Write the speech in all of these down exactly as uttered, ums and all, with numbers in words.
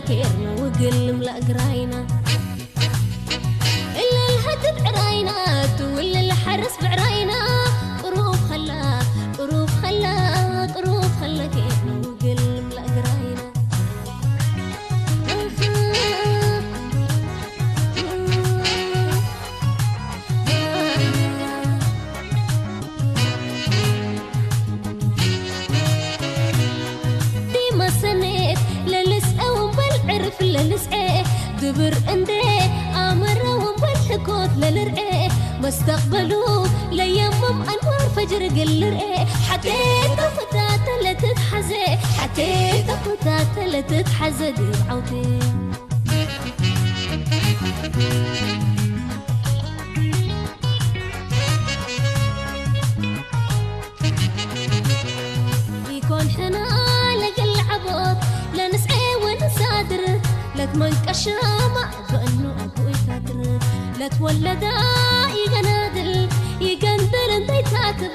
ኬርነ ወግል እምለእ ግራይነ፣ እለ ለሀድድ ዕራይነ፣ ትውል ለሐርስ ብዕራይነ፣ ቅሩብ ኸለ፣ ቅሩብ ኸለ፣ ቅሩብ ኸለ፣ ኬርነ ወግል እምለእ ግራይነ። ዲመ ሰኔት ለልስዐ ወንበል ዕርፍ ለልስዐ፣ ድብር እንዴ አመረ ወንበል ሕኮት ለልርኤ፣ መስተቅበሉ ለየምም አንዋር ፈጅር እግል ልርኤ፣ ሐቴ ተፈታተ ለትትሐዜ፣ ሐቴ ተፈታተ ለትትሐዜ ዲብ ዐውቴ። ኢኮን ሕና ለእግል ዐቦት ለንስዔ ወንሳድር፣ ለትመንቀሸ ማእ በእኑ አቡ ኢታድር፣ ለትወለዳ ኢገናድል ኢገንድል እንዴ ኢታክብ፣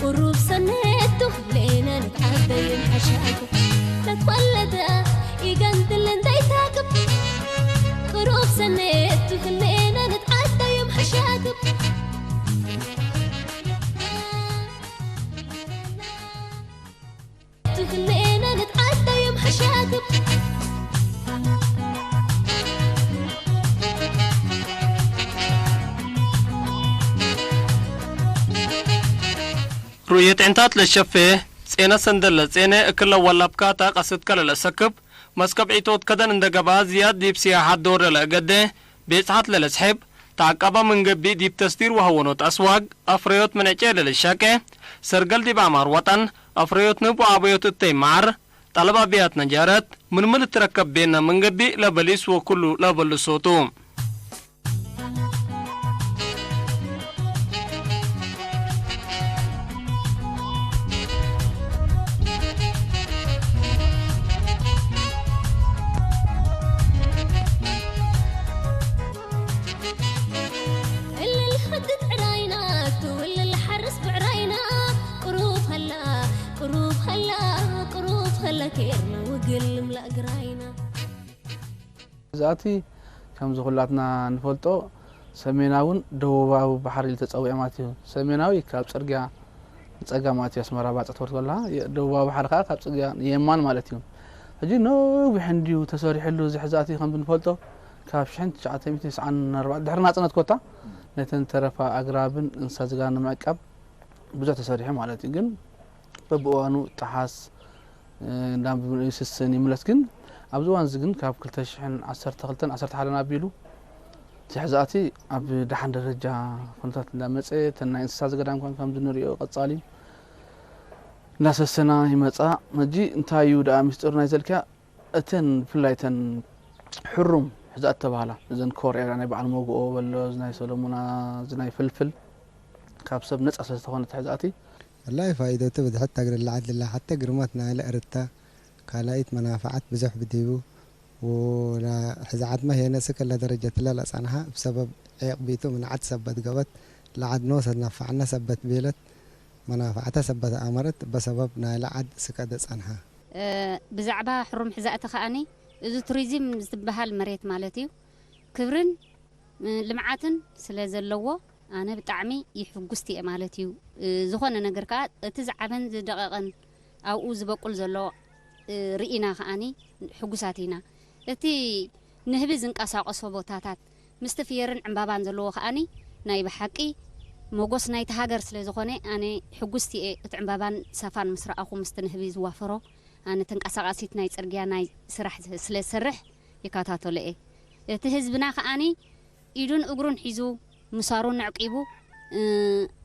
ቅሩብ ሰኔቱ ህሌነ ንትዓደይም ሐሻቱ። ለትወለደ ኢገንድል እንዴ ኢታክብ፣ ቅሩብ ሰኔቱ ህሌነ ንትዓደይም ሐሻቱ። ቱ ህሌነ ንትዓደይም ሐሻቱ። ሩእየት ዕንታት ለሸፌ፣ ጼነ ሰንደለ ጼነ እክለ ወላብካታ ቀስት ከለ ለሰክብ፣ መስከብ ዒቶት ከደን እንደ ገብአ ዝያድ ዲብ ሲያሐት ዶር ለለአገዴ፣ ቤጽሐት ለለስሕብ፣ ተዐቀበ ምን ገብእ ዲብ ተስዲር ወሀወኖት አስዋግ፣ አፍረዮት ምን ዕጨ ለልሻቄ፣ ሰርገል ዲብ ዐማር ወጠን፣ አፍረዮት ንብ ወአበዮት እተይ መዓር፣ ጠለብ አብያት ነጃረት፣ ምንምን ልትረከብ ቤነ ምን ገብእ ለበሊስ ወኩሉ ለበልሶቱ። እሊ ለሐድድ ዕራይና ቱ፣ እሊ ለሐርስ ብዕራይና፣ ቅሩብ ሀላ፣ ቅሩብ ሀላ፣ ቅሩብ ሀላ ኬርና ወግል እምለእ ግራይና። እዛቲ ከምዚ ኩላትና ንፈልጦ ሰሜናውን ደቡባዊ ባሕሪ ልተጸውዐ ማለት እዩ። ሰሜናዊ ካብ ጽርግያ ንጸጋም ማለት እዩ፣ ኣስመራ ባጽዕ ትወርድ ከለኻ፣ የ-፣ ደቡባዊ ባሕሪ ከኣ ካብ ጽርግያ ንየማን ማለት እዩ። ሕጂ ነዊሕ እንድዩ ተሰሪሕሉ እዚ ሕዛቲ ከም እንፈልጦ፣ ካብ ሽሕን ትሽዓተ ሚእትን ተስዓን ኣርባዕተን ድሕሪ ናጽነት ኮታ፣ ነተን ተረፋ ኣግራብን እንስሳ ዝጋ ንምዕቃብ ብዙሕ ተሰሪሑ ማለት እዩ። ግን በብእዋኑ ጠሓስ፣ እ፣ እንዳም ይስስን ይምለስ። ግን ኣብዚ እዋን እዚ ግን ካብ ክልተ ሽሕን ዓሰርተ ክልተን ዓሰርተ ሓደን ኣቢሉ፣ እቲ ሕዛእቲ ኣብ ደሓን ደረጃ ኩነታት እንዳመጸ፣ እተን ናይ እንስሳ ዘገዳም እንኳን ከምዚ ንሪኦ ቀጻሊ እንዳሰሰና ይመጻ። ሕጂ እንታይ እዩ ደኣ ሚስጥሩ ናይ ዘልክያ? እተን ብፍላይ እተን ሕሩም ሕዛእቲ ተባህላ፣ እዘን ኮር ኤርያ ናይ በዓል ሞግኦ በሎ፣ እዚ ናይ ሰሎሙና፣ እዚ ናይ ፍልፍል፣ ካብ ሰብ ነጻ ስለ ዝተኾነት ሕዛእቲ፣ ወላሂ ፋኢደቱ ብዝሕት ተግርለ ዐድልላ፣ ሐቴ ግርመት ናይለ እርተ ካልኣይት መናፈዓት ብዙሕ ብዲቡ፣ ወለሕዛዓትመ ሄነ ስክ ለደረጀትለ ለጸንሐ፣ እብ ሰበብ ዔቅ ቢቱ ምን ዐድ ሰበት ገበት፣ ለዐድ ኖሰ ነፈዐነ ሰበት ቤለት፣ መናፈዓተ ሰበት አመረት፣ እበ ሰበብ ናይለ ዐድ ስከ ደጸንሐ። እ፣ ብዛዕባ ሕሩም ሕዛእቲ ከኣኒ፣ እዙ ቱሪዝም ዝትበሃል መሬት ማለት እዩ። ክብርን ልምዓትን ስለ ዘለዎ፣ ኣነ ብጣዕሚ ይሕጉስቲ እየ ማለት እዩ። እ፣ ዝኾነ ነገር ከኣ እቲ ዝዓበን ዝደቐቐን ኣብኡ ዝበቁል ዘሎ፣ እ፣ ርኢና ከኣኒ ሕጉሳት ኢና። እቲ ንህቢ ዝንቀሳቐሶ ቦታታት ምስቲ ፍየርን ዕምባባን ዘለዎ ከኣኒ ናይ ብሓቂ መጎስ ናይቲ ሃገር ስለ ዝኾነ፣ ኣነ ሕጉስቲ እየ። እቲ ዕምባባን ሳፋን ምስ ረኣኹ፣ ምስቲ ንህቢ ዝዋፈሮ፣ ኣነ ተንቀሳቓሲት ናይ ጽርግያ ናይ ስራሕ ስለ ዝሰርሕ፣ ይከታተሎ እየ። እቲ ህዝብና ከኣኒ ኢዱን እግሩን ሒዙ ምሳሩን ኣዕቂቡ፣ እ፣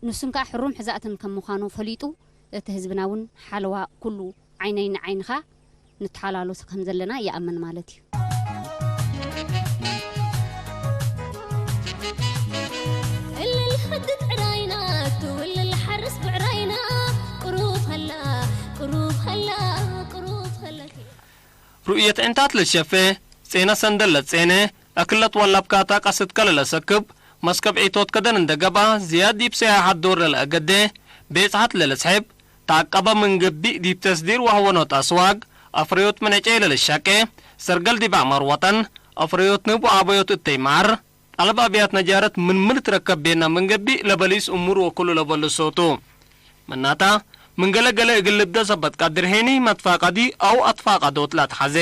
ንሱን ከኣ ሕሩም ሕዛእትን ከም ምዃኑ ፈሊጡ፣ እቲ ህዝብና እውን ሓለዋ ኩሉ ዓይነይ ንዓይንኻ ንተሓላሎስ ከም ዘለና ይኣምን ማለት እዩ። እሊ ልሐድድ ዕራይና፣ እቱ እሊ ልሐርስ ብዕራይና፣ ቅሩብ ሀላ፣ ቅሩብ ሀላ፣ ቅሩብ ሀላ። ሩእየት ዕንታት ለሸፌ፣ ጼነ ሰንደል ለጼነ፣ እክለት ወላብካታ ቀስት ከለ ለሰክብ፣ መስከብ ዒቶት ከደን እንደ ገብአ፣ ዝያድ ዲብ ሰያሐት ዶር ለለአገዴ፣ ቤጽሐት ለለስሕብ፣ ተዐቀበ ምን ገብእ ዲብ ተስዲር ወሀወኖት አስዋግ፣ አፍረዮት ምን ዕጨይ ለልሻቄ፣ ሰርገል ዲብ አዕማር ወጠን፣ አፍረዮት ንብ ወአበዮት እተይ መዓር፣ ጠለብ አብያት ነጃረት ምን ምን ልትረከብ ቤና ምን ገብእ ለበሊስ እሙር ወክሉ ለበልሶቱ። ምናታ፣ ምን ገለ ገለ እግል ልብደ ሰበት ቀድር ሄኒ መትፋቀዲ አው አትፋቀዶት ለአትሐዜ።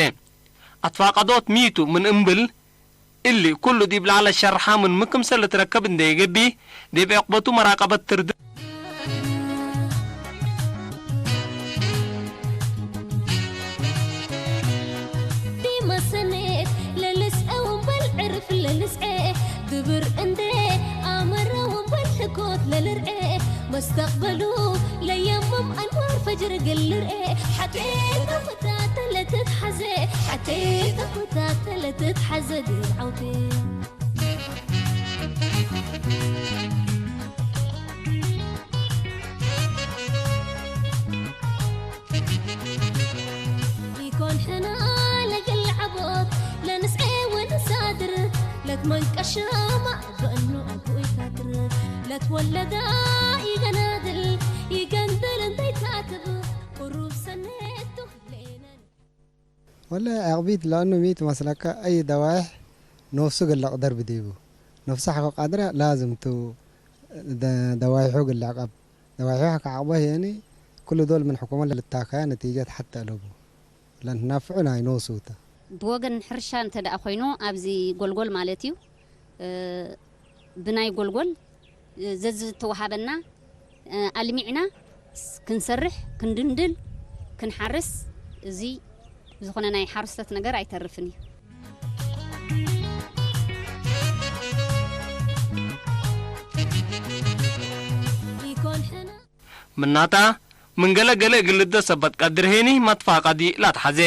አትፋቀዶት ሚቱ ምን እምብል፣ እሊ ኩሉ ዲብ ለዐለ ሸርሐ ምንመ ክምሰል ልትረከብ እንዴ ኢገብእ፣ ዲብ ዕቅበቱ መራቀበት ትርድ። ዲመ ሰኔት ለልስዐ ወንበል ዕርፍ ለልስዐ፣ ድብር እንዴ አመረ ወንበል ሕኮት ለልርዐ፣ መስተቅበሉ ለየምም አንዋር ፈጅር እግል ልርኤ፣ ሐቴ ተፈታተ ለትትሐዘ፣ ሐቴ ተፈታተ ለትትሐዘ ዲብ ዐውቴ። ኢኮን ሕና ለግል ዐቦት ለንስዔ ወንሳድር፣ ለትመንቀሸ ማእ በእኑ አቡ ኢታድር፣ ለትወለዳ ኢገናድል ኢገንድል እንዴ ኢታክብ፣ ቅሩብ ሰኔቱ ህሌነ። ወለ አቅቢት ለአኑ ሚ ትመስለከ አይ ደዋይሕ ኖሱ እግል ለቅደር ብዲቡ። ነፍሱ ሐቆ ቃድረ ላዝም ቱ ደ-፣ ደዋይሑ እግል ለዕቀብ። ደዋይሑ ከዐቅበ ህዬኒ፣ ክሉ ዶል ምን ሕኩመት ለልታከያ ነቲጀት ሐተ አለቡ። ለንትናፍዑ ናይ ኖሱ ተ። ብወገን ሕርሻ እንተ ደአ ኮይኑ፣ ኣብዚ ጎልጎል ማለት እዩ። እ፣ ብናይ ጎልጎል፣ እ፣ ዘዝተወሃበና፣ እ፣ አልሚዕና ስ-፣ ክንሰርሕ፣ ክንድንድል፣ ክንሓርስ፣ እዚ ዝኾነ ናይ ሓረስቶት ነገር ኣይተርፍን እዩ። ኢኮን ሕነ ምናታ፣ ምን ገለ ገለ እግል ልደ ሰበት ቀድር ሄኒ መትፋቀዲ ለአትሐዜ።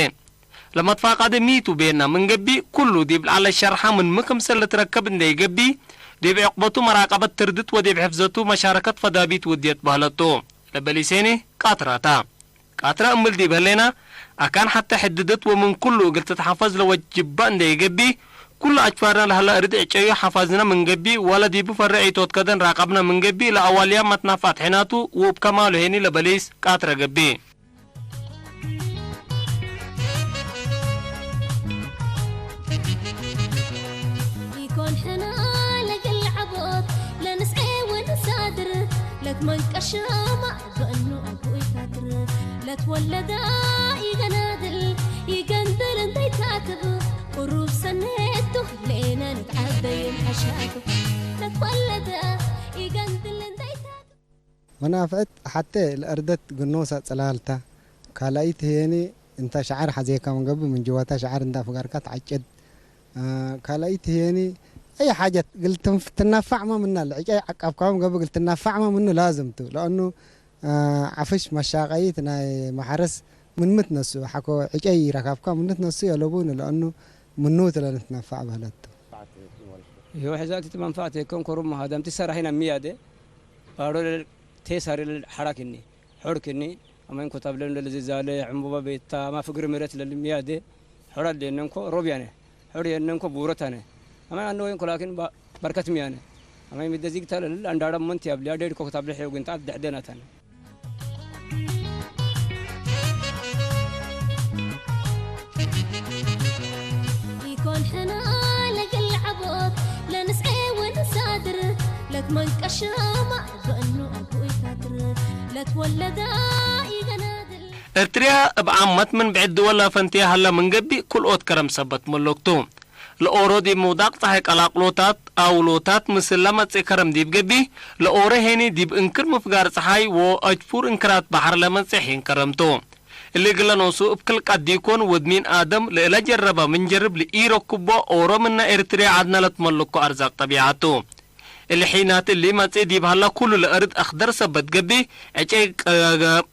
ለመትፋቀዲ ሚ ቱ ቤና ምን ገብእ፣ ኩሉ ዲብ ለዐለ ሸርሐ ምንመ ክምሰል ልትረከብ እንዴ ኢገብእ፣ ዲብ ዕቅበቱ መራቀበት ትርድት ወዲብ ሕፍዘቱ መሻረከት ፈዳቢት ውድየት በህለቱ። ለበሊስ ሄኒ ቃትራታ። ቃትረ እምል ዲብ ህሌነ፣ አካን ሐቴ ሕድድት ወምን ኩሉ እግል ትትሐፈዝ ለወጅባ እንዴ ኢገብእ፣ ኩሉ አጅፋርነ ለሀለ እርድ ዕጨዩ ሐፋዝነ ምን ገብእ፣ ወለ ዲቡ ፈሬ ዒቶት ከደን ራቀብነ ምን ገብእ፣ ለአዋልያም መትናፋት ሒናቱ፣ ወእብ ከማሉ ሄኒ ለበሊስ ቃትረ ገብእ። ኢኮን ሕነ ለግል ዐቦት ለንስዔ ወንሳድር፣ ለትመንቀሸ ማእ በእኑ አቡ ኢታድር፣ ለትወለዳ ኢገናድል ኢገንድል እንዴ ኢታክብ፣ ቅሩብ ሰኔቱ ህሌነ ንትዓደይም ሐሻቱ፣ ለትወለዳ ኢገንድል እንዴ ኢታክብ። መናፍዕት ሐቴ ለአርደት ግኖሰ ጽላል ተ። ካልአይት ህዬኒ እንተ ሸዐር ሐዜከ ምን ገብእ ምን ጅወተ ሸዐር እንደ አፍገርከ ተዐጭድ። አ፣ ካልአይት ህዬኒ አይ ሓጀት እግል ትንፍ-፣ ትናፋዕመ ምነ ለዕጨይ ዐቀብካመ ገብእ እግል ትናፋዕመ ምኑ ላዝም ቱ። ለአኑ፣ አ፣ ዐፍሽ መሻቀይት ናይ መሐርስ ምን ምትነሱ ሐቆ ዕጨይ ረካብካ ምን ትነሱ የለቡን ለአኑ ምኑ ቱ ለንትነፋዕ በህለት ቱ። ይህ ወሕዛት መንፋዕት የከን ኮሩም መሃደምቲ ሰራሒና ሚያደ ባሮ ለል ቴሳሪ ለልሐራክኒ፣ ሖርክኒ፣ አማይን ኮታብለን ለልዝዛለ፣ ዕንቡበ ቤታ፣ አማ ፍግር ምረት ለልምያዴ፣ ሖር አሌነንኮ ሮብ ያነ፣ ሖር የነንኮ ቡረት አነ። አማይ አነ ወይንኮ ላኪን ባ-፣ በርከት ሚያነ። አማይ ሚደ ዚግታ ለልል አንዳረብ መንቲ አብልያ፣ ዴድኮ ኮታብለ ሔው ግንጣት ደሕደናት አነ። ኢኮን ሕነ ለግል ዐቦት ለንስዔ ወንሳድር፣ ለትመንቀሸ ማእ በእኑ አቡ ኢታድር፣ ለትወለዳ ኢገናድል። ኤርትርያ እብ ዓመት ምን ብዕድ ድወል ለፈንትየ ሀለ ምን ገብእ፣ ክልኦት ከረም ሰበት መለክቱ። ለኦሮ ዲብ ምውዳቅ ጸሓይ ቀላቅሎታት፣ አውሎታት፣ ምስል ለመጽእ ከረም ዲብ ገብእ፣ ለኦሮ ሄኒ ዲብ እንክር ምፍጋር ጸሓይ ወአጅፉር እንክራት በሐር ለመጽእ ሒን ከረምቱ። እሊ እግለ ኖሱ እብ ክል ቀድ ኢኮን፣ ወድ ሚን አደም ለእለ ጀረበ ምን ጀርብ ለኢረክቦ ኦሮ ምነ ኤርትርያ ዐድነ ለትመልኮ አርዛቅ ጠቢዐት ቱ። እሊ ሒናት እሊ መጽእ ዲብ ሀለ ኩሉ ለእርድ አክደር ሰበት ገብእ፣ ዕጨይ ቀ-፣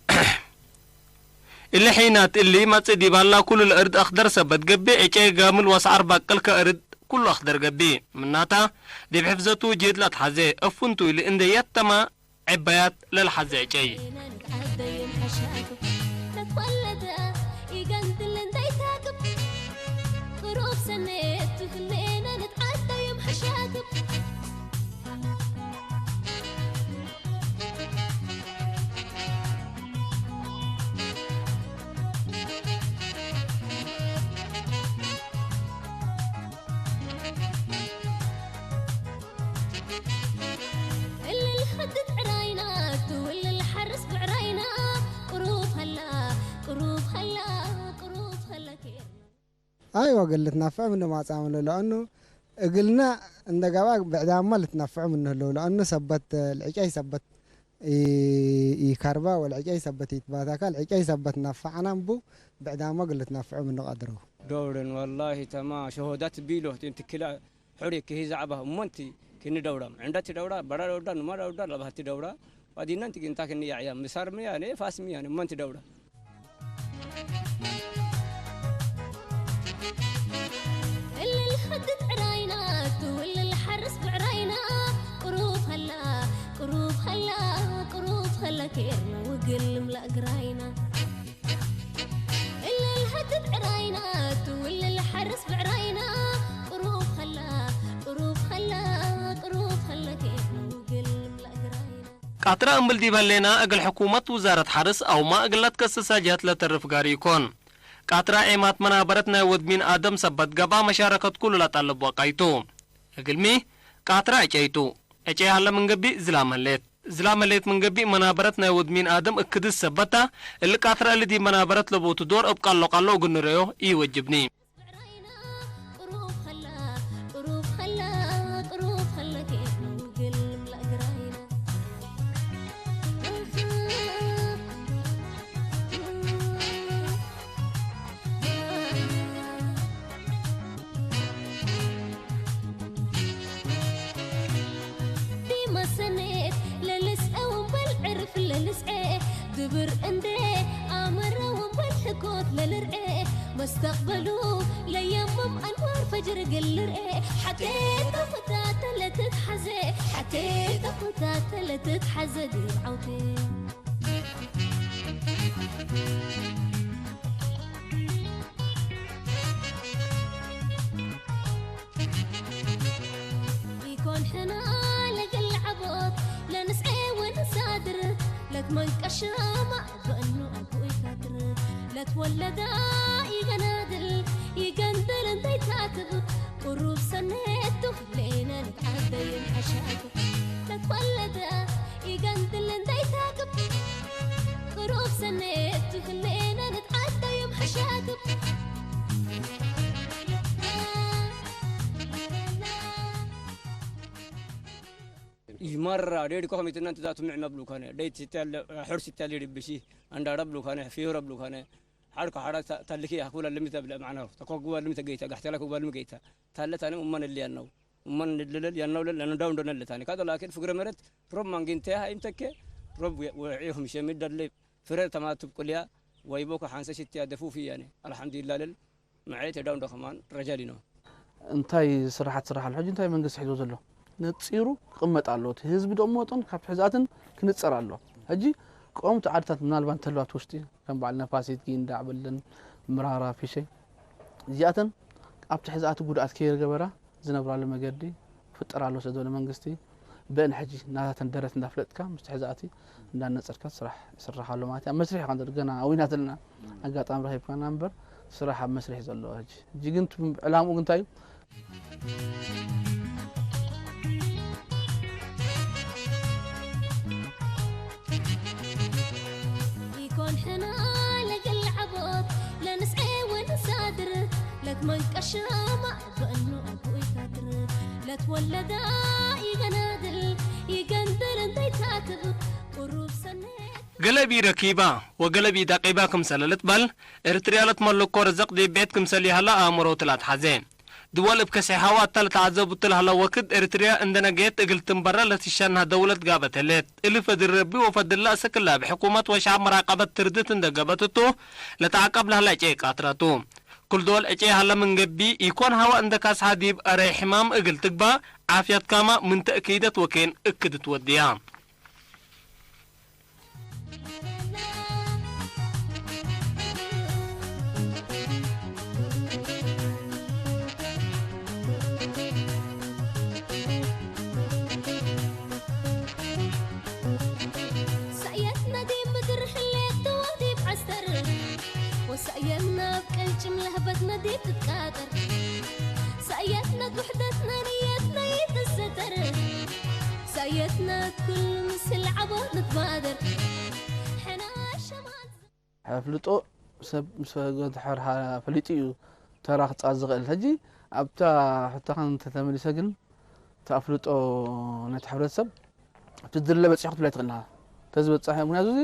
እሊ ሒናት እሊ መጽእ ዲብ ሀለ ኩሉ ለእርድ አክደር ሰበት ገብእ፣ ዕጨይ ጋምል ወሰዐር ባቅል ከእርድ ኩሉ አክደር ገብእ። ምናተ፣ ዲብ ሕፍዘቱ ጅህድ ለትሐዜ፣ እፍንቱ እሊ እንዴ የተመ፣ ዕባያት ለልሐዜ ዕጨይ። አይወ፣ እግል ልትነፍዕ ምኑ ማጽአም ሎ፣ ለአኑ እግልና እንደ ገብአ ብዕዳምመ ልትነፍዑ ምኑ ህለው፣ ለአኑ ሰበት፣ ለዕጨይ ሰበት ኢ-፣ ኢከርበ ወለዕጨይ ሰበት ኢትባተከ፣ ለዕጨይ ሰበት ነፈዐነ እቡ፣ ብዕዳምመ እግል ልትነፍዑ ምኑ ቀድረው። ዶርን ወላሂ ተማ ሸሆዳት ቢሎ፣ ትክለ ሑሪ ክሂ ዘዐባ እሞንቲ ክኒ ደውራ፣ ዕንደቲ ደውራ፣ በራ ደውራ፣ ኑማ ደውራ፣ ለባህቲ ደውራ፣ ዋዲናን ትግንታ ክኒ ያዕያ፣ ምሳር ምያኔ፣ ፋስ ምያኔ፣ እሞንቲ ደውራ። እሊ ልሐድድ ዕራይና ቱ፣ እሊ ልሐርስ ብዕራይና፣ ቅሩብ ሀላ፣ ቅሩብ ሀላ፣ ቅሩብ ሀላ ኬርና ወግል እምላ እግራይና። እሊ ልሐድድ ዕራይና ቱ፣ እሊ ልሐርስ ብዕራይና፣ ቅሩብ ሀላ፣ ቅሩብ ሀላ፣ ቅሩብ ሀላ ኬርና ወግል እምላ እግራይና። ቃጥረ እምብል ዲብ ህሌነ፣ እግል ሕኩመት ውዛረት ሐርስ አውመ እግል ለትከስሰ ጀህት ለተርፍ ጋር ኢኮን። ቃጥረ ዔማት መናበረት ናይ ወድ ሚን አደም ሰበት ገብአ፣ መሻረከት ኩሉ ለጠልብ ወቃይ ቱ። እግልሚ፣ ቃጥረ ዕጨይ ቱ። ዕጨይ ሀለ ምን ገብእ ዝላም ህሌት። ዝላም ህሌት ምን ገብእ፣ መናበረት ናይ ወድ ሚን አደም እክድስ ሰበት ተ። እሊ ቃጥረ እሊ ዲብ መናበረት ለቦቱ ዶር እብ ቃሎ ቃሎ እግል ንርእዮ ኢወጅብኒ። ብዕራይና ቅሩብ ሀላ፣ ቅሩብ ሀላ፣ ቅሩብ ሀላ ኬርና ወግል እምላ እግራይና። ዲመ ሰኔት ለልስዐ ወንበል ዕርፍ ለልስዐ ድብር እንዴ አመረ ወንበል ሕኮት ለልርኤ፣ መስተቅበሉ ለየምም አንዋር ፈጅር እግል ልርኤ፣ ሐቴ ተፍታተ ለትትሐዜ፣ ሐቴ ተፍታተ ለትትሐዜ ዲብ ዐውቴ። ኢኮን ሕና ለእግል ዐቦት ለንስዔ ወንሳድር፣ ለትመንቀሸ ማእ በእኑ አቡ ኢካድር፣ ለትወለዳ ኢገናድል ኢገንድል እንዴ ኢታክብ፣ ቅሩብ ሰኔት ቱ ህሌነ ንትዓደይ እም ሐሻክብ። ለትወለዳ ኢገንድል እንዴ ኢታክብ፣ ቅሩብ ሰኔት ቱ ህሌነ ንትዓደይ እም ሐሻክብ። ኢመራ ዴድኮ ከሚትነ እንተ ዛቱ ምዕ መብሉካነ፣ ደይት ሲታለ፣ ሕር ሲታለ ድብሺ፣ አንዳረ ብሉካነ፣ ፊሆረ ብሉካነ፣ ሐር ከሐራ ተ-፣ ተልኪ አኩለ ልሚ ተብለ መዕናሁ፣ ተኮግዋ ልሚ ተገይታ፣ ጋሕተላ ኮግዋ ልሚ ገይታ፣ ታለ ታነ ኡመን እሊ ያናው፣ ኡመን እሊ ለል ያናው ለል፣ ለንዳው እንደነ ለታነ። ካዶ ላኪን ፍግረ መረት፣ ሮብ ማንጊንተ ሃይም ተኬ፣ ሮብ ወ-፣ ወዒሁም ሸሚድ ደለ፣ ፍረ ተማትብ ቁልያ፣ ወይቦ ከሐንሰ ሽትያ ደፉፊ ያኔ፣ አልሐምዱሊላህ ለል፣ መዐየት የዳው እንዶ ከማን ረጃሊ ነው። እንታይ ስራሓት ትስራሕ ኣሎ? ሕጂ እንታይ መንግስቲ ሒዞ ዘሎ? ነጺሩ ክቕመጥ ኣለዎ። እቲ ህዝቢ ደሞ መጠን ካብ ትሕዛትን ክንጸር ኣለዎ። ሕጂ ቀወምቲ ዓድታት ምናልባት እንተህልዋ እቲ ውሽጢ ከም በዓል ነፋሲት፣ ጊንዳዕ፣ በለን፣ ምራራ፣ ፊሸይ እዚኣተን ኣብ ትሕዛቲ ጉድኣት ከየገበራ ዝነብራሉ መገዲ ክፍጠር ኣለዎ ስለ ዝበለ መንግስቲ በእን ሕጂ ናታተን ደረት እንዳፍለጥካ፣ ምስቲ ሕዛእቲ እንዳነጸርካ ስራሕ ይስራሕ ኣሎ ማለት እዩ። ኣብ መስርሕ ኢኻ ንዘሎ፣ ገና ኣዊናት ኣለና። ኣጋጣሚ ረኺብካና እምበር፣ ስራሕ ኣብ መስርሕ ዘሎ ሕጂ። ሕጂ ግን ቱ-፣ ዕላምኡ ግን እንታይ እዩ? ኢኮን ሕና ለግል ዐቦት ለንስዔ ወንሳድር፣ ለትመንቀሸ ማእ በእኑ አቡ ኢካድር፣ ለትወለዳ ኢገናድል ኢገንድል እንዴ ኢታክብ፣ ቅሩብ ሰኔት። ገለብ ኢረኪባ ወገለብ ኢደቂባ ክምሰለ ልትበል፣ ኤርትርያ ለትመልኮ ርዝቅ ዲብ ቤት ክምሰል ይሀላ አእምሮት ለአትሐዜ። ድወል እብ ከሴ ሐዋት ተ ለተአዘቡ እት ለሀለ ወክድ፣ ኤርትርያ እንደ ነገየት እግል ትንበረ ለትሸንሀ ደውለት ጋበት ህሌት። እሊ ፈድል ረቢ ወፈድል ለእሰክላ እብ ሕኩመት ወሸዐብ መራቀበት ትርድት እንደ ገበት እቱ፣ ለተዐቀብ ለሀለ ዕጨይ ቃትረቱ። ክል ዶል ዕጨይ ሀለ ምን ገብእ፣ ኢኮን ሀወ እንደ ካስሐ ዲብ አረይ ሕማም እግል ትግባእ፣ ዓፍያትካመ ምን ተእኪደት ወኬን እክድ ትወድያ። ሰእየትና ዲብ ምድር ህሌት ወዲብ ዐስተር፣ ወሰእየትና እብ ቅልጭም ለህበትና ዲብ ትትቃጠር። ሰእየትና ውሕደትና ንየትና ኢትሰተር፣ ሰእየትና እት ኩሉ ምስል ዐቦት ንትባደር። ሕና ሸማን አፍልጦ ሰብ ምስ ፈገ ድሐር ፈሊጡ እዩ ተራ ክጻዝቅ እል። ህጂ ኣብታ ሕታኸን እንተ ተመሊሰ ግን፣ ተአፍልጦ ናይት ሕብረተሰብ እት ድለ በጺሖ ክትብላ ትኽእል። ተዝበጽሐ፣ ምክንያቱ እዚ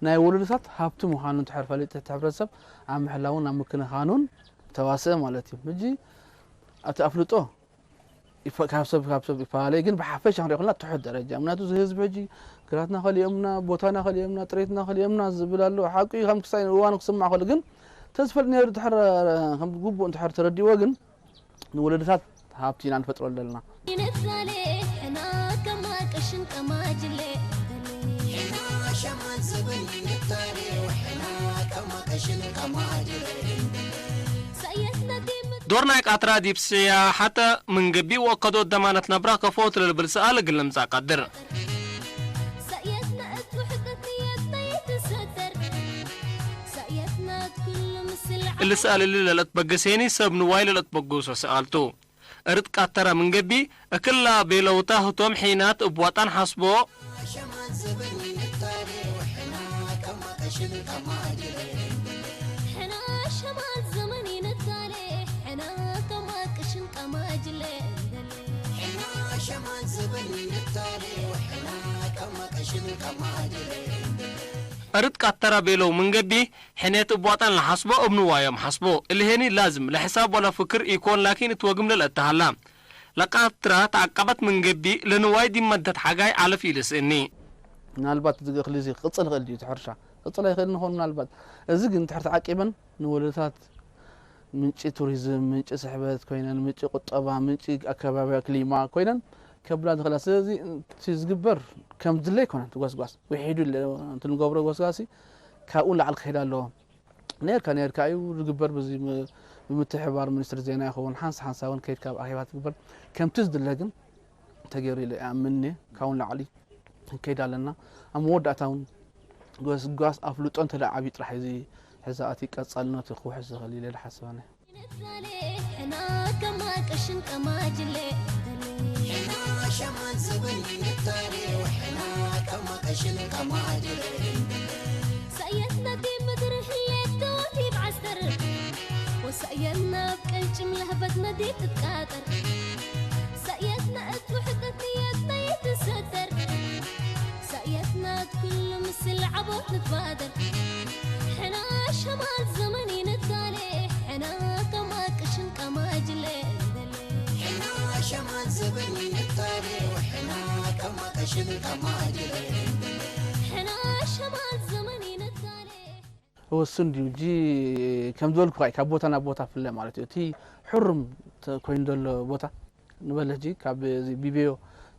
ናይ ወለዶታት ሃብቲ ምዃኑ እንተሐር ፈሊጥ፣ እት ሕብረተሰብ ኣብ ምሕላውን ኣብ ምክንኻኑን ተዋስእ ማለት እዩ። ህጂ እቲ ኣፍልጦ ይፈ-፣ ካብ ሰብ፣ ካብ ሰብ ይፈላለ፣ ግን ብሓፈሻ ክንሪኦ ከለና ትሑት ደረጃ። ምክንያቱ እዚ ህዝቢ ሕጂ ግራትና ከሊኦምና፣ ቦታና ከሊኦምና፣ ጥሬትና ከሊኦምና ዝብል ኣሎ። ሓቁ እዩ፣ ከም ክሳይ እዋኑ ክስማዕ ከሎ፣ ግን ተዝፈልጥ ነይሩ ድሕር፣ ከም ግቡእ እንድሕር ተረዲእዎ፣ ግን ንወለዶታት ሃብቲ ኢና ንፈጥሮ ዘለና። ይንታሌ ሕና ከማ ቅሽን ቀማጅሌ። ሕና ሸማን ዘበን ይንታሌ ወሕና ከማ ቅሽን ቀማጅሌ። ሰየትነ ዲም ዶር ናይ ቃትራ ዲብ ስያሐተ ምን ገብእ ወአከዶት ደማነት ነብራ ከፎት ለልብል ሰኣል እግል ልምጸእ ቀድር። ሰእየትና እት ውሕደት ንየትና ይትሰተር። ሰእየትና እት ኩሉ ምስል እሊ ሰኣል እሊ ለለትበግስ ሄኒ ሰብ ንዋይ ለለትበግሶ ሰኣል ቱ። እርድ ቃተረ ምን ገብእ፣ እክላ ቤለውተ ህቶም ሒናት እብ ወጠን ሐስቦ። ሸማን ዘበን ንታሌ ወሕና ከማ ቅሽን ቀማጅሌ። ሕና ሸማን ዘመን ንታሌ፣ ሕና ከማ ቅሽን ቀማጅሌ። ሕና ሸማን ዘበን ንታሌ ወሕና ከማ ቅሽን ቀማጅሌ። እርድ ቃተረ ቤለው ምን ገብእ፣ ሕኔት እብ ወጠን ለሐስቦ እብ ንዋዮም ሐስቦ። እሊ ሄኒ ላዝም ለሕሳብ ወለ ፍክር ኢኮን፣ ላኪን እት ወግም ለለአተሀላ። ለቃትራ ተዐቀበት ምን ገብእ፣ ለንዋይ ዲብ መደት ሐጋይ ዐለፍ ኢልስእኒ። ምናልባት እዚ እክሊ እዚ ክቅጽል ይክእል ድዩ? እቲ ሕርሻ ክቅጽል ኣይክእልን ይኮን ምናልባት። እዚ ግን እንድሕር ተዓቂበን ንወለዶታት ምንጪ ቱሪዝም፣ ምንጪ ስሕበት ኮይነን፣ ምንጪ ቁጠባ፣ ምንጪ አካባቢያዊ ክሊማ ኮይነን ከብላ ዝኽእላ። ስለዚ እቲ ዝግበር ከም ድለ ኣይኮነን። እቲ ጎስጓስ ውሒዱ ለ-፣ እንትን ንገብሮ ጎስጓሲ ካብኡ ንላዕሊ ክሄድ ኣለዎ። ኔርካ ኔርካ እዩ ዝግበር። በዚ ም-፣ ብምትሕባር ሚኒስትሪ ዜና ይኸውን፣ ሓንሳ ሓንሳ እውን ከይድካ ኣብ ኣኼባ ትግበር። ከምቲ ዝድለ ግን ተገይሩ ኢለ ይኣምን እየ። ካብኡ ንላዕሊ ክንከይድ ኣለና። ኣብ መወዳእታ እውን ጎስጓስ ኣፍልጦ እንተ ደኣ ዓብዩ ጥራሕ እዚ ሕዛኣቲ ቀጻልነቱ ክውሕስ ዝኽእል ኢለ ዝሓስብ ኣነ። ንታሌ ሕና ከማ ቅሽን ቀማጅሌ። ሕና ሸማን ዘበን ንታሌ ወሕና ከማ ቅሽን ቀማጅሌ። ሰእየትና ዲብ ምድር ህሌት ዲብ ዐስተር፣ ወሰእየትና እብ ቅልጭም ለህበትና ዲብ ትትቃጠር። ሰእየትና እት ውሕደት ንየትና ይትሰተር። ሰእየትና እት ኩሉ ምስል ዐቦት ንትባደር። ሕና ሸማል ዘመን ንታሌ፣ ሕና ከማ ቅሽን ቀማጅሌ። ሕና ሸማል ዘበን ንታሌ፣ ወሕና ከማ ቅሽን ቀማጅሌ። ሕና ሸማል ዘመን ንታሌ። እወሱ እንዲሁ እጂ ከም ዝበልኩ ካብ ቦታ ናብ ቦታ ፍለ ማለት እዩ። እቲ ሕሩም ተ-፣ ኮይኑ ዘሎ ቦታ ንበል ሕጂ ካብ እዚ ቢቤዮ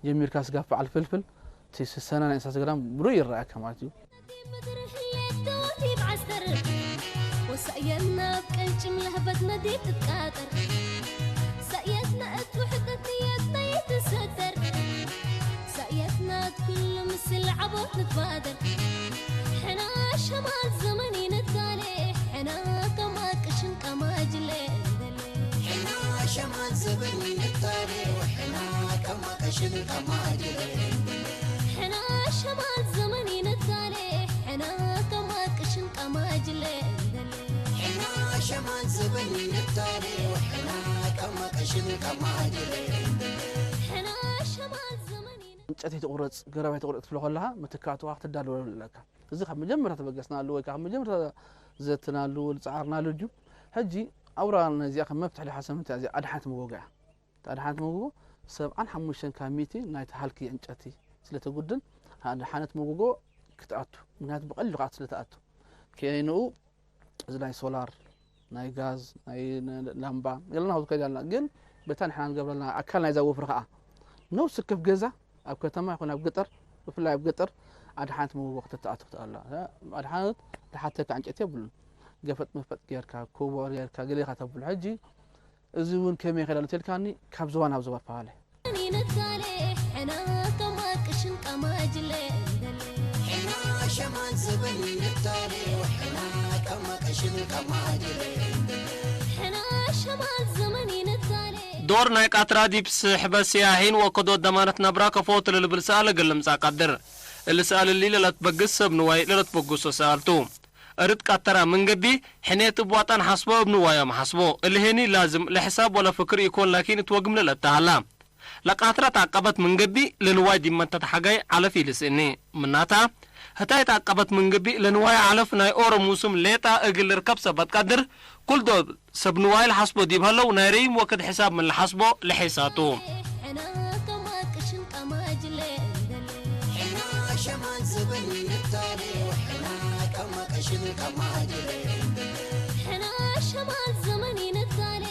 ጀሚርካ ስጋብ በዓል ፍልፍል እቲ ስሰና ናይ ኢንስታግራም ብሩእ ይረኣየካ ማለት እዩ። ምድር ህሌት ዲብ ዐስተር፣ ወሰእየትና እብ ቅልጭም ለህበትና ዲብ ትትቃጠር። ሰእየትና እት ውሕደት ንየትና ይትሰተር። ሰእየትና እት ኩሉ ምስል ዐቦት ንትባደር። ሕና ሸማል ዘመን ንታሌ፣ ሕና ከማ ቅሽን ቀማጅሌ። ሕና ሸማል ዘበን ንታሌ፣ ወሕና ከማ ቅሽን ቀማጅሌ። ሕና ሸማል ዘመን ንታሌ፣ ሕና ከማ ቅሽን ቀማጅሌ። ሕና ሸማል ዘበን ንታሌ፣ ወሕና ከማ ቅሽን ቀማጅሌ። ሕና ሸማል ዘመን እንጨት ይትቁረጽ፣ ገረብ ይትቁረጽ ክትብሎ ከለኻ፣ ምትካእቱ ክትዳለወሉ ኣለካ። እዚ ካብ መጀመርታ ተበገስናሉ ወይ ካብ መጀመርታ ዘትናሉ፣ ዝጸዓርናሉ እዩ። ሕጂ ኣውራ ነዚኣ ከም መፍትሕ ለሓሰብ እንታይ፣ እዚ ኣድሓነት መጎጎ እያ። እቲ ኣድሓነት መጎጎ ሰብዓን ሓሙሽተን ካብ ሚእቲ ናይቲ ሃልኪ ዕንጨቲ ስለ ተጉድል፣ ኣድሓነት መጎጎ ክትኣቱ፣ ምክንያቱ ብቐሊሉ ከኣ ስለ ትኣቱ። ከይንኡ እዚ ናይ ሶላር፣ ናይ ጋዝ፣ ናይ ነ-፣ ላምባ፣ ገለና ከይድ ኣለና። ግን በታ ንሕና ንገብረልና ኣካል ናይዛ ወፍሪ ከኣ፣ ነፍሲ ወከፍ ገዛ፣ ኣብ ከተማ ይኹን ኣብ ገጠር፣ ብፍላይ ኣብ ገጠር፣ ኣድሓነት መጎጎ ከተተኣቱ ክትኣላ። ኣድሓነት ዝሓተካ ዕንጨይቲ የብሉን። ገፈጥ መፈጥ ጌርካ፣ ኮቦ ጌርካ፣ ገሌኻ ተብሎ። ሕጂ እዚ እውን ከመይ ይኸይድ ኣሎ ተልካኒ፣ ካብ ዞባ ናብ ዞባ ይፈላለ። ንታሌ፣ ሕና ከማ ቅሽን ቀማጅሌ። ሕና ሸማን ዘበን ንታሌ፣ ወሕና ከማ ቅሽን ቀማጅሌ። ሕና ሸማል ዘመን ንታሌ። ዶር ናይ ቃትራ ዲብ ስሕበት ስያሒን ወከዶት ደማነት ነብራ ከፎ ቱ ለልብል ሰኣል እግል ልምጸእ ቀድር። እሊ ሰኣል እሊ ለለትበግስ ሰብ ንዋይ ለለትበግሶ ሰኣል ቱ። እርድ ቃተራ ምን ገብእ፣ ሕኔት እብ ዋጣን ሐስቦ እብ ንዋዮም ሐስቦ። እሊ ህኒ ላዝም ለሕሳብ ወለፍክር ኢኮን ላኪን እት ወግም ለለተሀላ። ለቃትረት አቀበት ምን ገብእ፣ ለንዋይ ዲብ መተት ሐጋይ ዐለፍ ኢልስእኒ። ምናታ፣ ህታይ ተአቀበት ምን ገብእ፣ ለንዋይ ዐለፍ ናይ ኦሮ ሙስም ሌጣ እግል ልርከብ ሰበት ቀድር፣ ኩል ዶል ሰብ ንዋይ ለሐስቦ ዲብ ሀለው፣ ናይ ረይም ወክድ ሕሳብ ምን ለሐስቦ ለሔሳቱ። ሕና ከማ ቅሽን ቀማጅሌ እንደሌ። ሕና ሸማን ዘበን ንታሌ፣ ወሕና ከማ ቅሽን ቀማጅሌ እንደሌ። ሕና ሸማን ዘመን ንታሌ፣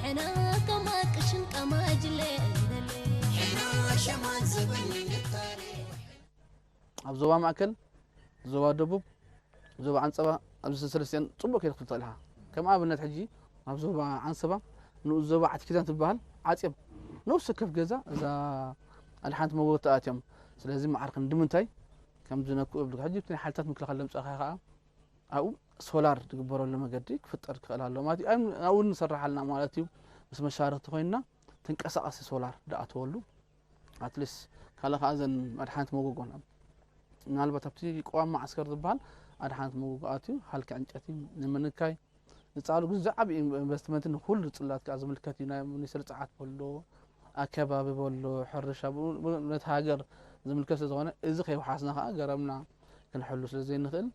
ሕና ከማ ቅሽን ቀማጅሌ እንደሌ። ሕና ሸማን ዘበን ንታሌ፣ ወሕና ኣብ ዞባ ማእከል፣ ዞባ ደቡብ፣ ዞባ ዓንጸባ፣ ኣብዚ ሰለስቲአን ጽቡቅ ከይደ ክትፈልጦ ኢኻ። ከም ኣብነት ሕጂ ኣብ ዞባ ዓንሰባ ንኡስ ዞባ ዓቲ ኪዳን ትበሃል ዓጽዮም ንኡስ ሰከፍ ገዛ እዛ ኣድሓንት መጎጎ ተኣትዮም። ስለዚ መዓር ክንዲ ምንታይ ከም ዝነክኡ እብልካ። ሕጂ እቲ ናይ ሓይልታት ምክልኻል ለምጻእካዮ ከኣ ኣብኡ ሶላር ዝግበረሉ መገዲ ክፍጠር ክኽእል ኣለዎ ማለት እዩ። ኣብኡ ንሰርሕ ኣለና ማለት እዩ። ምስ መሻርክቲ ኮይንና ተንቀሳቃሲ ሶላር ደኣተወሉ። ኣትሊስት ካልእ ከኣ እዘን ኣድሓንት መጎጎ ናብ፣ ምናልባት ኣብቲ ቅዋም መዓስከር ዝበሃል ኣድሓንት መጎጎ ኣትዩ፣ ሃልኪ ዕንጨቲ ንምንካይ ዝጸኣሉ ግን ዝዓቢ ኢንቨስትመንት ንኹሉ ጽላት ከኣ ዝምልከት እዩ። ናይ ሚኒስትሪ ጽዓት በሎ፣ ኣከባቢ በሎ፣ ሕርሻ ብ-፣ ብ-፣ ነቲ ሃገር ዝምልከት ስለ ዝኾነ፣ እዚ ከይወሓስና ከኣ ገረብና ክንሕሉ ስለ ዘይንኽእል፣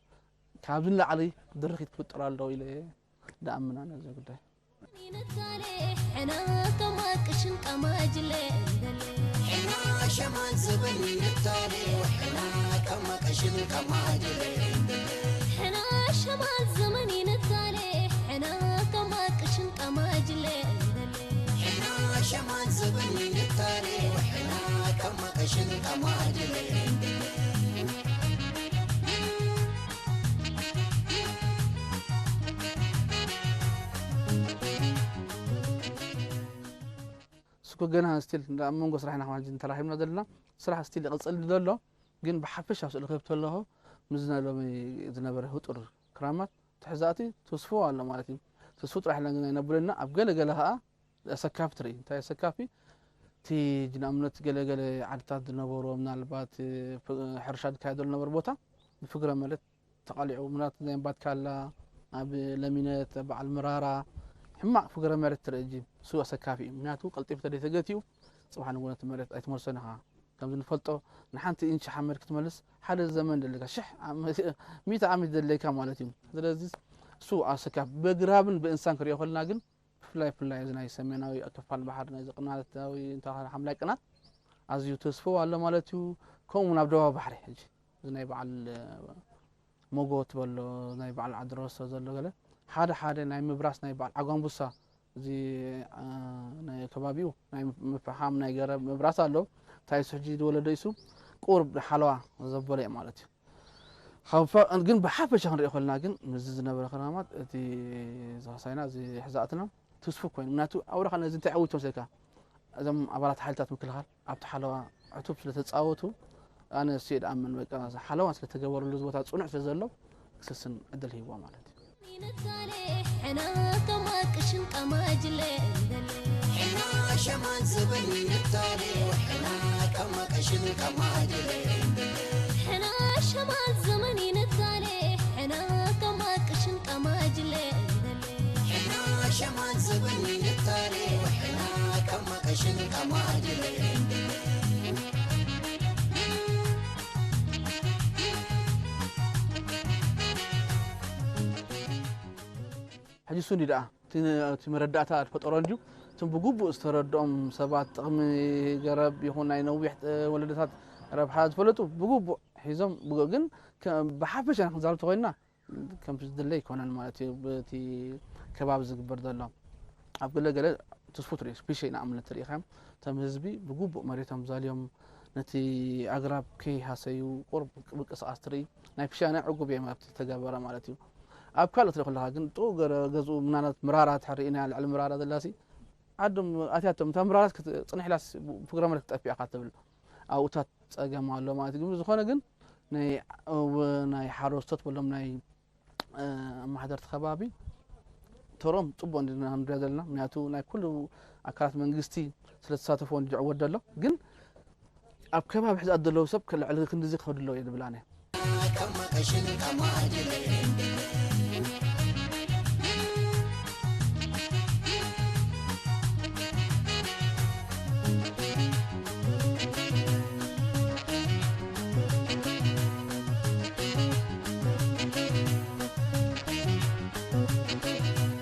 ካብዚ ንላዕሊ ድርኺት ክፍጠር ኣለዎ ኢለ እየ። ደኣምን ኣነ እዚ ጉዳይ። ንታሌ፣ ሕና ከማ ቅሽን ቀማጅሌ እንደሌ። ሕና ሸማን ዘበን ንታሌ፣ ወሕና ከማ ቅሽን ቀማጅሌ እንደሌ። ሕና ሸማን ዘመን ንታሌ፣ ሕና ከማ ቅሽን ቀማጅሌ እንደሌ። ሕና ሸማን ዘበን ንታሌ፣ ወሕና ከማ ቅሽን ቀማጅሌ እንደሌ። ስኮ ገና ስቲል እንደ ኣብ መንጎ ስራሕና ከማን ጅን ተራኺብና ዘለና፣ ስራሕ ስቲል ይቕጽል ዘሎ። ግን ብሓፈሻ ስእሊ ክህብ ተለኹ፣ ምስዚ ናይ ሎሚ ዝነበረ ህጡር ክራማት ትሕዛእቲ ትስፎ ኣሎ ማለት እዩ። ትስፎ ጥራሕ ኢልና ግን ኣይነብለና፣ ኣብ ገለ ገለ ከኣ ኣሰካፊ ትርኢ። እንታይ ኣሰካፊ? እቲ ንኣብነት ገለ ገለ ዓድታት ዝነበሮ ምናልባት ፍ-፣ ሕርሻ ዝካየደሉ ዝነበረ ቦታ ብፍግረ መሬት ተቃሊዑ፣ ምናልባት ናይ ባትካላ፣ ኣብ ለሚነት፣ በዓል ምራራ፣ ሕማቅ ፍግረ መሬት ትርኢ እጂ። እሱ ኣሰካፊ እዩ። ምክንያቱ ቀልጢፉ ተደይ ተገቲኡ፣ ጽባሕ ንግሆ ነቲ መሬት ኣይትመልሶን ኢኻ። ከምዚ ንፈልጦ፣ ንሓንቲ ኢንች ሓመድ ክትመልስ ሓደ ዘመን ደለካ፣ ሽሕ ዓመት፣ ሚእቲ ዓመት ደለካ ማለት እዩ። ስለዚ እሱ ኣሰካፊ። በግራብን ብእንሳን ክርእዮ ከለና ግን፣ ብፍላይ፣ ብፍላይ እዚ ናይ ሰሜናዊ ክፋል ባሕሪ፣ ናይዚ ቅናታዊ እንተ ሓምላይ ቅናት ኣዝዩ ተስፍው ኣሎ ማለት እዩ። ከምኡ እውን ኣብ ደቡባዊ ባሕሪ ሕጂ እዚ ናይ በዓል ሞጎ ትበሎ፣ ናይ በዓል ዓዲ ሮሶ ዘሎ ገለ፣ ሓደ ሓደ ናይ ምብራስ ናይ በዓል ዓጓንቡሳ፣ እዚ፣ አ፣ ናይ ከባቢኡ ናይ ምፍሓም ናይ ገረብ ምብራስ ኣሎ። ታይሱ ሕጂ ዝወለደ ኢሱ ቁሩብ ሓለዋ ዘበለ እዩ ማለት እዩ። ሓውፋ-፣ ግን ብሓፈሻ ክንሪኦ ከለና ግን፣ ምስዚ ዝነበረ ክራማት፣ እቲ ዝኸሳይና፣ እዚ ሕዛእትና ትስፉ ኮይኑ። ምክንያቱ፣ ኣውራ ኸነ እዚ እንታይ ዓዊቶም ሰካ፣ እዞም ኣባላት ሓይልታት ምክልኻል ኣብቲ ሓለዋ ዕቱብ ስለ ተጻወቱ፣ ኣነ እሱ እየ ድኣምን፣ በቃ፣ ሓለዋ ስለ ተገበረሉ፣ እዚ ቦታ ጽኑዕ ስለ ዘሎ፣ ክስስን ዕድል ሂብዎ ማለት እዩ። ንታሌ፣ ሕና ከማ ቅሽን ቀማጅሌ እንደሌ። ሕና ሸማን ዘበን ንታሌ፣ ወሕና ከማ ቅሽን ቀማጅሌ እንደሌ። ሕና ሸማን ዘመን ንታሌ፣ ሕና ከማ ቅሽን ቀማጅሌ እንደሌ። ሕና ሸማን ዘበን ንታሌ፣ ወሕና ከማ ቅሽን ቀማጅሌ እንደሌ። ሕጂ እሱ እንዲ ደኣ፣ እቲ፣ እቲ መረዳእታ ፈጠሮ እንድዩ፣ እቶም ብግቡእ ዝተረድኦም ሰባት፣ ጥቕሚ ገረብ ይኹን ናይ ነዊሕ ወለዶታት ረብሓ ዝፈለጡ ብግቡእ ሒዞም፣ ብግ-፣ ግን ከ-፣ ብሓፈሻ ክንዛረብ ተኾይንና፣ ከምቲ ዝድለ ኣይኮነን ማለት እዩ። በቲ ከባቢ ዝግበር ዘሎ፣ ኣብ ገለ ገለ ትስፉ ትርኢ፣ ፒሸይ ንኣብነት ርኢኻ፣ እቶም ህዝቢ ብግቡእ መሬቶም ዛልዮም፣ ነቲ ኣግራብ ከይሃሰዩ ቁሩብ ምንቅስቃስ ትርኢ። ናይ ፒሻነ ዕጉብ እዮም ኣብቲ ዝተገበረ ማለት እዩ። ኣብ ካልኦት ርኢኹ ኣለኻ ግን፣ ጥዑ ገረ-፣ ገዝኡ ምናልባት ምራራ ትሕር ኢና፣ ልዕሊ ምራራ ዘላሲ ዓዶም ኣትያቶም፣ እታ ምራራስ ክት-፣ ጽንሕ ኢላስ ፍግረ መሬት ክጠፍእ ኢኻ ትብል። ኣብኡታት ጸገም ኣሎ ማለት እዩ። ግን ብዝኾነ ግን ናይ፣ እ፣ ናይ ሓረስቶት በሎም ናይ፣ እ፣ ኣመሓደርቲ ከባቢ ተሮም ጽቡቅ እንድና ክንሪኦ ዘለና። ምክንያቱ ናይ ኩሉ ኣካላት መንግስቲ ስለ ተሳተፎ እንዲ ይዕወት ዘሎ። ግን ኣብ ከባቢ ሕዛት ዘለዉ ሰብ ከ-፣ ልዕሊ ክንድዚ ክኸዱ ኣለዎ እየ ዝብል ኣነ።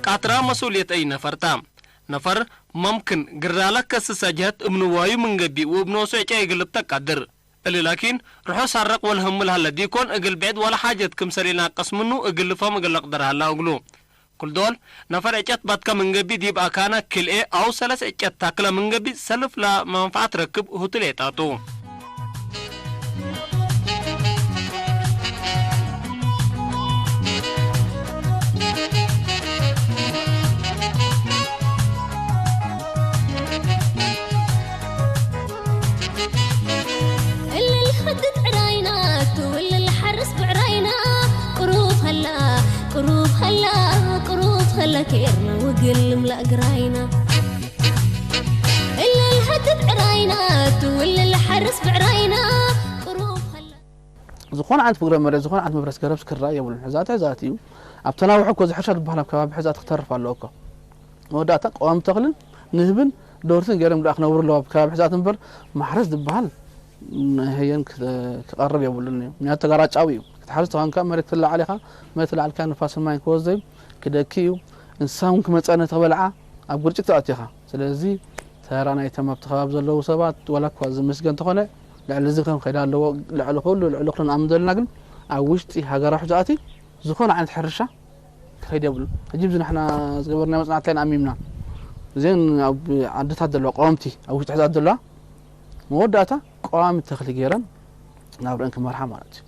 ቃትራ መሱልየት አይ ነፈር ታ? ነፈር መምክን ግራለ ከስሰ ጀህት እብ ንዋዩ ምን ገብእ ወእብ ኖሱ ዕጨይ እግል ልብተ ቀድር። እሊ ላኪን፣ ርሑ ሳረቅ ወልህም ለሀለ ዲኮን፣ እግል ብዕድ ወለ ሓጀት ክምሰል ኢልናቀስ ምኑ እግል ልፍሀም እግል ልቅደር ሀላ እግሉ። ክል ዶል፣ ነፈር ዕጨት ባትከ ምን ገብእ ዲብ አካነ ክልኤ አው ሰለስ ዕጨት ታክለ ምን ገብእ ሰልፍ ለመንፈዐት ረክብ ሁቱ ሌጣ ቱ። እሊ ልሐድድ ዕራይና ቱ፣ እሊ ልሐርስ ብዕራይና፣ ቅሩብ ሀላ፣ ቅሩብ ሀላ፣ ቅሩብ ሀላ ኬርና ወግል ልምላእ ግራይና። እሊ ልሐድድ ዕራይና ቱ፣ እሊ ልሐርስ ብዕራይና፣ ቅሩብ ሀላ። ዝኾነ ዓይነት ፍግረ መሬት፣ ዝኾነ ዓይነት መፍረስ ገረብ ክረአ የብሉን። ሕዛት ሕዛት እዩ። ኣብ ተናውሑ እኮ እዚ ሕርሻ ዝበሃል ኣብ ከባቢ ሕዛት ክተርፍ ኣለዎ እኮ። መወዳእታ ቀዋሚ ተኽልን ንህብን ዶርትን ገይሮም ደኣ ክነብሩ ኣለዎ ኣብ ከባቢ ሕዛት እምበር፣ ማሕረስ ዝበሃል ንህየን ክተ-፣ ክቐርብ የብሉን እዩ። ምክንያቱ ተጋራጫዊ እዩ። ክትሓርስ ተኾንካ መሬት ትለዓል ኢኻ፣ መሬት ትለዓልካ ንፋስን ማይን ክወዘዩ ክደኪ እዩ። እንስሳ እውን ክመጸነ ተበልዓ ኣብ ግርጭት ተኣቱ ኢኻ። ስለዚ ተራ ናይቶም ኣብቲ ከባቢ ዘለዉ ሰባት ዋላ እኳ ዝምስገን እንተኾነ፣ ልዕሊ እዚ ከም ከይዳ ኣለዎ፣ ልዕሊ ኩሉ፣ ልዕሊ ኩሉ ንኣምን ዘለና ግን ኣብ ውሽጢ ሃገራዊ ሕዛእቲ ዝኾነ ዓይነት ሕርሻ ክኸይድ የብሉን። ሕጂ ብዚ ንሕና ዝገበርናዮ መጽናዕቲ ኣይንኣሚምና። እዘን ኣብ ዓድታት ዘለዋ ቀዋምቲ፣ ኣብ ውሽጢ ሕዛእቲ ዘለዋ መወዳእታ ቀዋሚ ተኽሊ ገይረን ናብረአን ክመርሓ ማለት እዩ።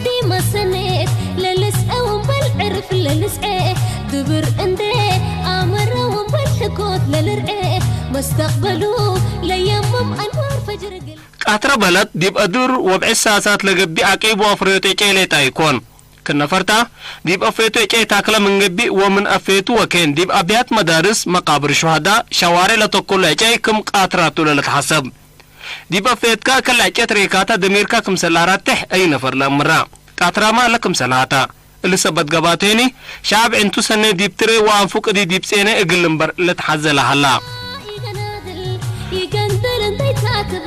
ዲመ ሰኔት ለልስዐ ወንበል ዕርፍ ለልስዐ፣ ድብር እንዴ አመረ ወንበል ሕኮት ለልርዐ፣ መስተቅበሉ ለየምም አንዋር ፈጅር እግል ቃትረ በለድ ዲብ አዱር ወብዕድ ሳሳት ለገብእ አቂብ ወአፍረዮት ዕጨይ ሌጣ ኢኮን። ክም ነፈርታ፣ ዲብ አፍረዮቱ ዕጨይ ታክለ ምን ገብእ ወምን አፍረዮቱ ወኬን ዲብ አብያት መዳርስ፣ መቃብር ሹሀዳ፣ ሸዋሬዕ ለተኮሎ ዕጨይ ክም ቃትራቱ ለልትሐሰብ። ዲብ አፍረዮትካ እከለ ዕጨት ሬካታ ደሚርካ ክምሰል ለአራትሕ አይ ነፈር ለአምራ። ቃትራመ ለክምሰል ሀታ። እሊ ሰበት ገብአት ሄኒ፣ ሸዐብ ዕንቱ ሰኔ ዲብ ትሬ ወአንፉ ቅዲ ዲብ ጼነ እግል ልንበር ልትሐዘ ለሀላ። ኢገናድል ኢገንድል እንዴ ታክብ፣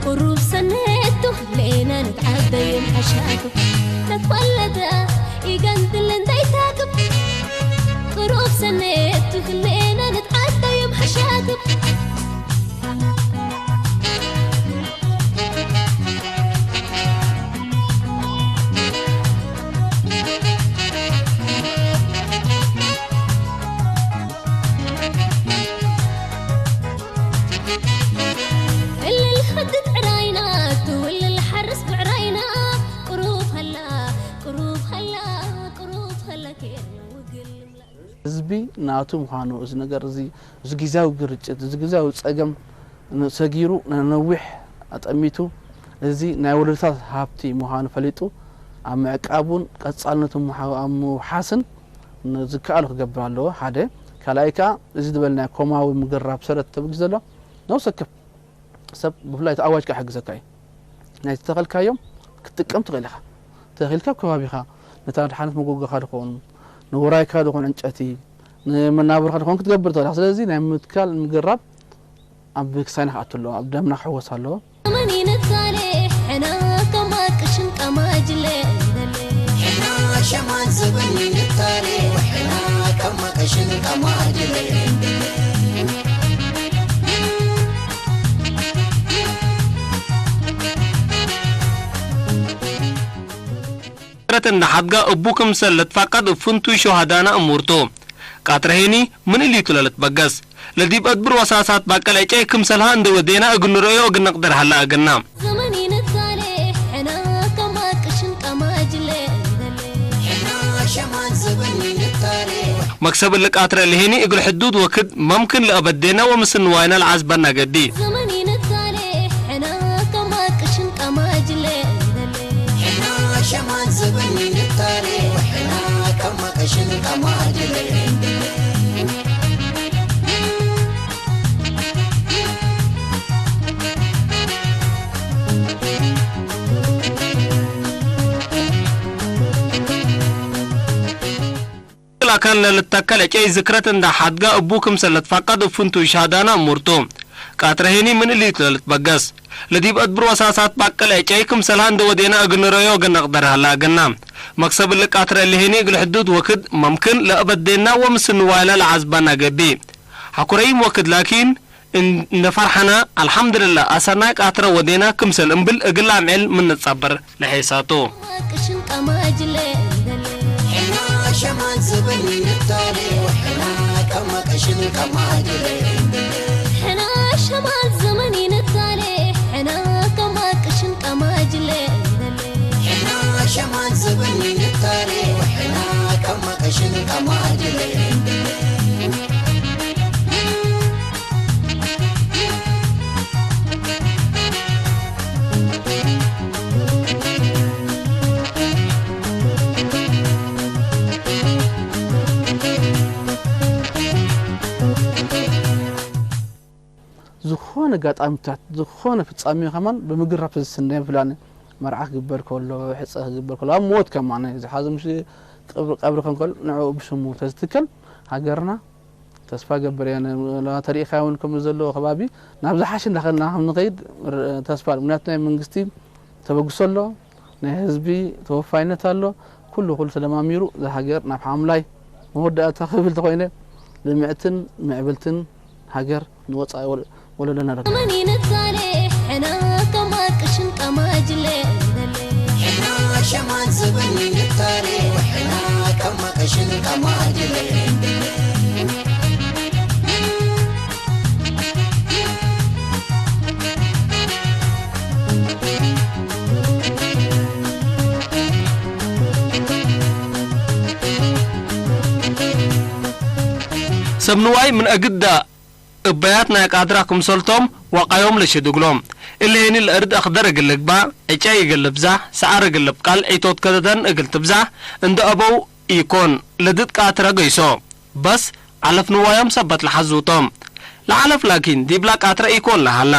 ቅሩብ ሰኔቱ ህሌነ ንትዓደይም ሐሻክብ። ለትወለደ ኢገንድል እንዴ ታክብ፣ ቅሩብ ሰኔቱ ህሌነ ንትዓደይም ሐሻክብ። እሊ ልሐድድ ዕራይና ቱ፣ እሊ ልሐርስ ብዕራይና፣ ቅሩብ ሀላ፣ ቅሩብ ሀላ፣ ቅሩብ ሀላ ኬርና ወግል ልምላእ። ህዝቢ ናቱ ምዃኑ፣ እዚ ነገር እዚ፣ እዚ ግዝያዊ ግርጭት፣ እዚ ግዝያዊ ጸገም ነ-፣ ሰጊሩ፣ ነ-፣ ነዊሕ ኣጠሚቱ፣ እዚ ናይ ወለዶታት ሃብቲ ምዃኑ ፈሊጡ፣ ኣብ ምዕቃቡን ቀጻልነቱ ምሓ-፣ ኣብ ምውሓስን ን-፣ ዝከኣሎ ክገብር ኣለዎ፣ ሓደ። ካልኣይ ከኣ፣ እዚ ዝበልናዮ ኮማዊ ምግራብ ሰረት ተበጊሱ ዘሎ፣ ነፍስ ወከፍ ሰብ ብፍላይ እቲ ኣዋጅ ከኣ ይሕግዘካ እዩ። ናይ ዝተኸልካዮም ክትጥቀም ትኽእል ኢኻ። ተኺልካ ኣብ ከባቢኻ፣ ነታ ድሓነት መጎጎኻ ድኾን፣ ንውራይካ ድኾን ዕንጨቲ፣ ንመናብርኻ ድኾን ክትገብር ትኽእል ኢኻ። ስለዚ ናይ ምትካል ምግራብ ኣብ ክሳይና ክኣቱ ኣለዎ፣ ኣብ ደምና ክሕወስ ኣለዎ። ዘመን ይንታሌ፣ ሕና ከማ ቅሽን ቀማጅለ እንደሌ። ሕና ሸማን ዘመን ይንታሌ፣ ሕና ከማ ቅሽን ቀማጅለ እንደሌ። ረት እንደ ሐድጋ እቡ ክምሰል ልትፋቀድ እብ ፍንቱይ ሹሀዳና እሙር ቱ። ቃጥረ ሄኒ ምን እሊቱ ለልትበገስ። ለዲብ አድብር ወሳሳት ባቀል ዕጨይ ክምሰልሃ እንዴ ወዴና እግል ንረአዮ እግል ንቅደር ሀላ እግልና። ዘመን ይንታሌ፣ ሕና ከማ ቅሽን ቀማጅለ እንደሌ። ሕና ሸማን ዘመን ይንታሌ። መክሰብ እሊ ቃትረ ለሄኒ እግል ሕዱድ ወክድ መምክን ለአበዴና ወምስል ንዋይና ለዓዝበና ገዲ። ዘመን ይንታሌ፣ ሕና ከማ ቅሽን ቀማጅለ እንደሌ። ክል አካን ለልትተከል ዕጨይ ዝክረት እንደ ሐድጋ እቡ ክምሰል ለትፈቀድ እብ ፍንቱይ ሻህዳነ እሙር ቱ። ቃትረ ሄኒ ምን እሊቱ ለልትበገስ። ለዲብ አድብር ወሳሳት ባቅል ዕጨይ ክምሰልሃ እንደ ወዴነ እግል ንረዮ እግል ነቅደር ሀላ እግልና። መክሰብ እሊ ቃትረ እሊ ሄኒ እግል ሕዱድ ወክድ መምክን ለአበዴና ወምስል ንዋይና ለዓዝባና ገብእ። ሐኩረይም ወክድ ላኪን፣ እን-፣ እንደ ፈርሐነ፣ አልሐምድልላህ፣ አሰርናይ ቃትረ ወዴና ክምሰል እምብል እግል ለአምዕል ምን ንጸብር ለሔሳቱ። ዝኾነ አጋጣሚታት፣ ዝኾነ ፍጻሜ ከማን ብምግራብ ተዝስነዮም፣ ፍላኒ መርዓ ክግበር ከሎ፣ ሕጸ ክግበር ከሎ፣ ኣብ ሞት ከማን ዝሓዘ ምሽ ቀብሪ፣ ቀብሪ ከንከሎ ንዕኡ ብሽሙ ተዝትከል ሃገርና ተስፋ ገብር እየ። ተሪእካዮ እውን ከም ዘሎ ከባቢ ናብ ዝሓሽ እንዳኸልና ከም ንኸይድ ር-፣ ተስፋ ኣሎ። ምክንያቱ ናይ መንግስቲ ተበግሶ ኣሎ፣ ናይ ህዝቢ ተወፋይነት ኣሎ። ኩሉ ኩሉ ተደማሚሩ እዛ ሃገር ናብ ሓምላይ መወዳእታ ክብል ተኾይነ ልምዕትን ምዕብልትን ሃገር ንወጻኢ ወለ-፣ ወለዶና ረክብ። መን ይንታሌ ሕና ከማቅሽን ቀማጅሌ ንደሌ። ሕና ሸማን ዘበን ይንታሌ፣ ሕና ከማቅሽን ቀማጅሌ። ሰብ ንዋይ ምን አግደ እበያት ናይ ቃድራ ክምሰልቶም ወቃዮም ለሽድ እግሎም። እሊ ሄኒ ለእርድ አክደር እግል ልግባእ፣ ዕጨይ እግል ልብዛሕ፣ ሰዓር እግል ልብቃል፣ ዒቶት ከደደን እግል ትብዛሕ እንዴ አበው ኢኮን፣ ለድድ ቃትረ ገይሶ። በስ ዐለፍ ንዋዮም ሰበት ለሐዙቶም። ለዐለፍ ላኪን ዲብላ ቃትረ ኢኮን ለሀላ።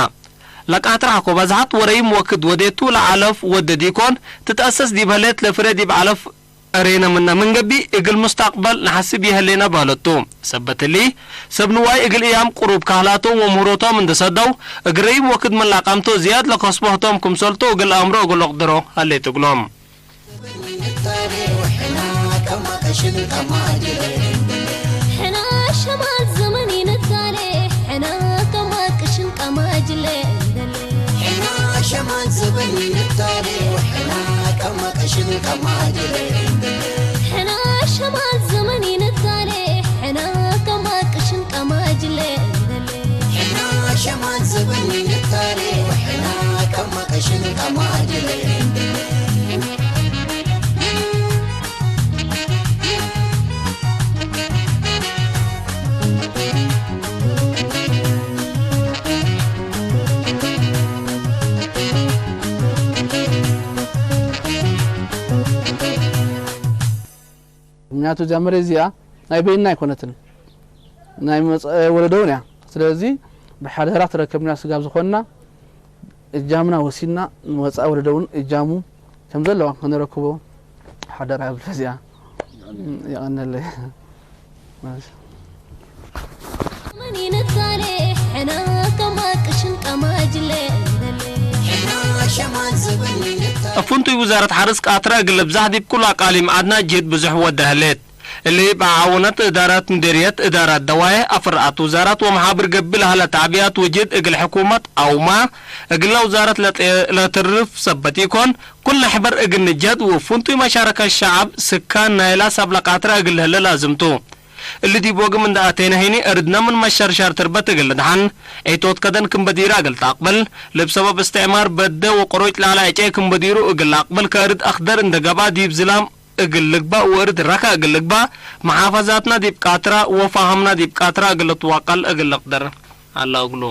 ለቃትረ ሐቆ በዝሐት ወረይም ወክድ ወዴቱ ለዐለፍ ወደድ ኢኮን፣ ትትአሰስ ዲብ ህሌት ለፍሬ ዲብ ዐለፍ እሬነ ምነ ምን ገብእ፣ እግል ሙስተቅበል ነሐስብ ይሀሌነ በለቱ። ሰበት እሊ፣ ሰብ ንዋይ እግል እያም ቅሩብ ካህላቶም ወምህሮቶም እንዴ ሰደው፣ እግል ረይም ወክድ ምን ለአቃምቶ ዝያድ ለከስቦ ህቶም ክምሰልቱ እግል ለአምሮ እግል ለቅድሮ ሀሌት እግሎም። ሕና ሸማል ዘመን ይንታሌ፣ ሕና ከማቅሽን ቀማጅሌ። ሕና ሸማል ዘበን ይንታሌ፣ ሕና ከማቅሽን ቀማጅሌ። ሕና ሸማል ዘመን ይንታሌ፣ ሕና ከማቅሽን ቀማጅሌ። ሕና ሸማል ዘበን ይንታሌ፣ ሕና ከማቅሽን ቀማጅሌ። ምክንያቱ እዚያ መሬት እዚኣ ናይ በይንና ኣይኮነትን፣ ናይ መጻኢ ወለዶውን እያ። ስለዚ ብሓደራ ተረከብና ስጋብ ዝኾንና እጃምና ወሲድና ንመጻኢ ወለዶውን እጃሙ ከም ዘለዋ ከነረክቦ ሓደራ እብል። እዚኣ የቐነለይ። እብ ፍንቱይ ውዛረት ሐርስ ቃትረ እግል ልብዛሕ ዲብ ኩሉ አቃሊም ዐድና ጅህድ ብዙሕ ወደ ህሌት። እሊ እብ መዓውነት እዳረት ምዴርየት እዳራት ደዋዬሕ፣ አፍረአት ውዛራት ወመሓብር ገብእ ለሀለ ተዕብያት ወጅህድ እግል ሕኩመት አውማ፣ እግለ ውዛረት ለተ-፣ ለትርፍ ሰበት ኢኮን፣ ኩልነ ሕበር እግል ንጀህድ ወፍንቱይ መሻረከት ሸዐብ ስካን ናይላ ሳብለ ቃትረ እግል ልህለ ላዝም ቱ። እሊ ዲብ ወግም እንደ አቴነ ሄኒ፣ እርድነ ምን መሸርሻር ትርበት እግል ልድሐን፣ ዒቶት ከደን ክም በዲረ እግል ተአቅብል፣ ልብ ሰበብ እስትዕማር በደ ወቅሮጭ ላላ ዕጨይ ክም በዲሩ እግል ለአቅብል፣ ከእርድ አክደር እንደ ገብአ ዲብ ዝላም እግል ልግባእ ወእርድ ረካ እግል ልግባእ፣ መሓፈዛትና ዲብ ቃትራ ወፋሀምና ዲብ ቃትራ እግል ልትዋቀል እግል ልቅደር ሀላ እግሉ።